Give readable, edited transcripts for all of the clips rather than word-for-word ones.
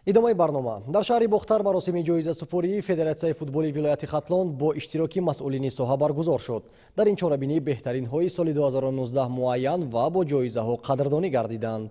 Идомаи барнома. Дар шаҳри Бохтар маросими ҷоизасупории Федератсияи футболи вилояти Хатлон бо иштироки масъулини соҳа баргузор шуд. Дар ин чорабинӣ беҳтаринҳои соли 2019 муайян ва бо ҷоизаҳо қадрдонӣ гардиданд.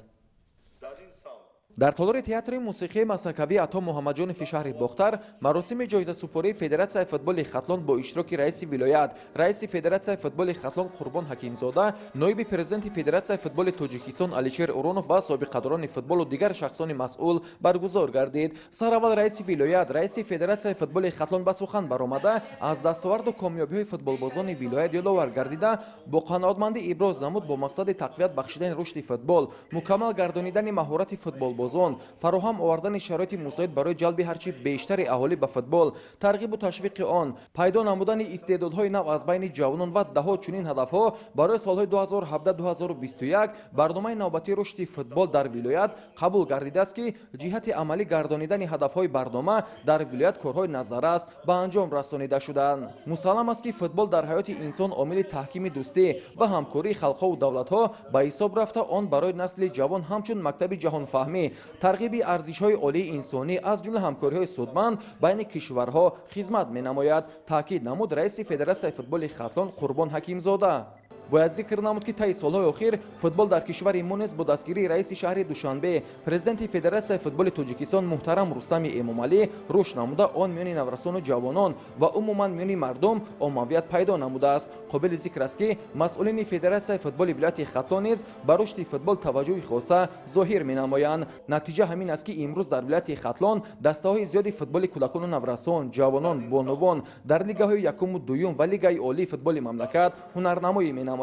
Дар толори театри мусиқии масакавии Ато Муҳаммадҷонови шаҳри Бохтар маросими ҷоизасупории Федератсияи футболи Хатлон бо иштироки раиси вилоят, раиси Федератсияи футболи Хатлон Қурбон Ҳакимзода, ноиби президенти Федератсияи футболи Тоҷикистон Алишер Уронов ва собиқадорони футболу дигар шахсони масъул баргузор гардид. Сараввал раиси вилоят, раиси Федератсияи футболи Хатлон ба сухан баромада, аз дастоварду комёбиҳои футболбозони вилоят ёдовар гардида, бо қаноатмандӣ иброз намуд бо мақсади тақвият бахшидани рушди футбол, мукаммал гардонидани маҳорати футболбозон, фароҳам овардани шароити мусоид барои ҷалби ҳарчи бештари аҳолӣ ба футбол, тарғибу ташвиқи он, пайдо намудани истеъдодҳои нав аз байни ҷавонон ва даҳо чунин ҳадафҳо барои солҳои 2017-2021 барномаи навбатии рушди футбол дар вилоят қабул гардидааст, ки ҷиҳати амалӣ гардонидани ҳадафҳои барнома дар вилоят корҳои назаррас ба анҷом расонида шуданд. Мусаллам аст, ки футбол дар ҳаёти инсон омили таҳкими дӯстӣ ва ҳамкории халқҳову давлатҳо ба ҳисоб рафта, он барои насли ҷавон ҳамчун мактаби ҷаҳонфаҳмӣ, тарғиби арзишҳои олии инсонӣ, аз ҷумла ҳамкориҳои судманд байни кишварҳо хизмат менамояд, таъкид намуд раиси Федератсияи футболи Хатлон Қурбон Ҳакимзода. Бояд зикр намуд, ки таи солҳои охир футбол дар кишвари мо низ бо дастгирии раиси шаҳри Душанбе, президенти Федератсияи футболи Тоҷикистон муҳтарам Рустами Эмомалӣ рушд намуда, он миёни наврасону ҷавонон ва умуман миёни мардум оммавият пайдо намудааст. Қобили зикр аст, ки масъулини Федератсияи футболи вилояти Хатлон низ ба рушди футбол таваҷҷӯҳи хоса зоҳир менамоянд. Натиҷа ҳамин аст, ки имрӯз дар вилояти Хатлон дастаҳои зиёди футболи кӯдакону наврасон, ҷавонон, бонувон дар лигаҳои якуму дуюм ва лигаи олии футболи мамлакат ҳунарнамоӣ менамоянд.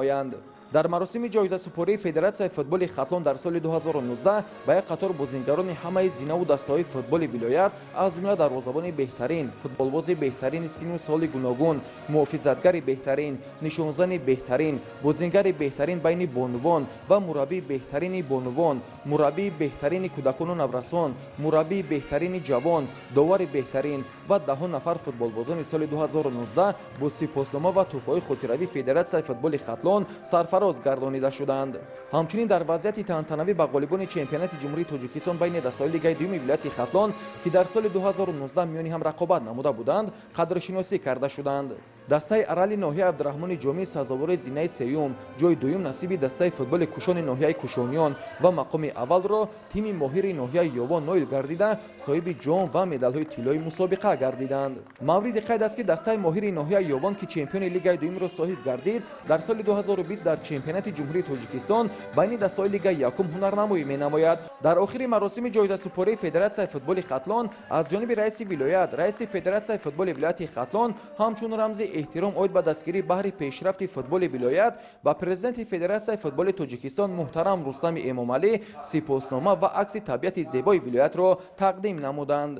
Дар маросими ҷоизасупории Федератсияи футболи Хатлон дар соли 2019 ба як қатор бозингарони ҳамаи зинаву дастаҳои футболи вилоят, аз ҷумла дарвозабони беҳтарин, футболбози беҳтарини синну соли гуногун, муҳофизатгари беҳтарин, нишонзани беҳтарин, бозингари беҳтарин байни бонувон ва мураббии беҳтарини бонувон, мураббии беҳтарини кӯдакону наврасон, мураббии беҳтарини ҷавон, довари беҳтарин ва даҳо нафар футболбозони соли 2019 бо сипоснома ва тӯҳфаҳои хотиравии Федератсияи футболи Хатлон сарфароз гардонида шуданд. Ҳамчунин дар вазъияти тантанавӣ ба ғолибони чемпионати Ҷумҳурии Тоҷикистон байни дастаҳои лигаи дуюми вилояти Хатлон, ки дар соли 2019 миёни ҳам рақобат намуда буданд, қадршиносӣ карда шуданд. Дастаи Арали ноҳияи Абдураҳмони Ҷомӣ сазовори зинаи сеюм, ҷои дуюм насиби дастаи футболи Кушони ноҳияи Кушониён ва мақоми аввалро тими моҳири ноҳияи Ёвон ноил гардида, соҳиби ҷом ва медалҳои тиллои мусобиқа гардиданд. Мавриди қайд аст, ки дастаи моҳири ноҳияи Ёвон, ки чемпиони лигаи дуюмро соҳиб гардид, дар соли 2020 дар чемпионати Ҷумҳурии Тоҷикистон байни дастаҳои лигаи якум ҳунарнамоӣ менамояд. Дар охири маросими ҷоизасупории Федератсияи футболи Хатлон аз ҷониби раиси вилоят, раиси Федератсияи футболи вилояти Хатлон ҳамчун рамзи эҳтиром оид ба дастгирии баҳри пешрафти футболи вилоят ба президенти Федератсияи футболи Тоҷикистон муҳтарам Рустами Эмомалӣ сипоснома ва акси табиати зебои вилоятро тақдим намуданд.